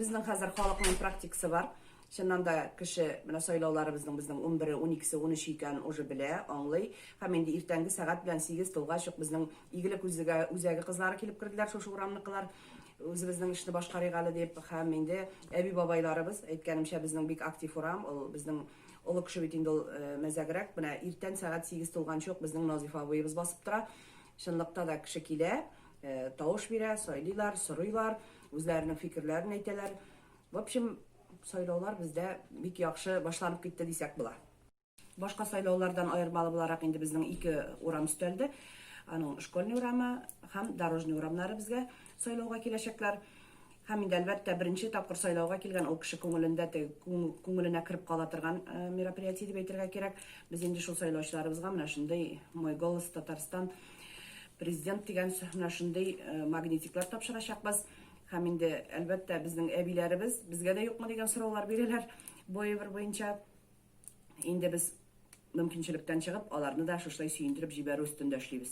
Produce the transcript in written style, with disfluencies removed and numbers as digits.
Безнең хәзер халыкның практикасы бар. Чыннан да кеше менә сайлауларыбызның безнең унбере, уникесе, унөче икәнен уже белә, аңлый. Һәм инде иртәнге сәгать белән сигез тулгач ук безнең Игелек үзеге, үзәге кызлары килеп керделәр, шушы урамныкылар. Үзебезнең эшне башкарыйк әле дип. Һәм инде әби-бабайларыбыз, әйткәнемчә, безнең бик актив урам, ул безнең олы кеше бит инде ул мәзәгрәк. Менә иртән сәгать сигез тулганчы ук безнең Назиф абыебыз басып тора. Чынлыкта да кеше килә, тавыш бирә, сайлыйлар, сорыйлар, үзләренең фикерләрен әйтәләр. В общем, сайлаулар бездә бик яхшы башланып китте дисәк була. Башка сайлаулардан аермалы буларак инде безнең ике урам өстәлде. Аның Школьный урамы һәм Дорожный урамнары безгә сайлауга киләчәкләр. Һәм инде, әлбәттә, беренче тапкыр сайлауга килгән ул кеше күңелендә күңеленә кереп кала торган мероприятие дип әйтергә кирәк. Без инде шул сайлаучыларыбызга менә шундый Мой голос Татарстан президент дигән менә шундый магнитиклар тапшырачакбыз. Һәм инде, әлбәттә, безнең әбиләребез безгә дә юкмы дигән сораулар бирәләр бу әйбер буенча. Инде без мөмкинчелектән чыгып, аларны да шушылай сөендереп җибәрү өстендә эшлибез.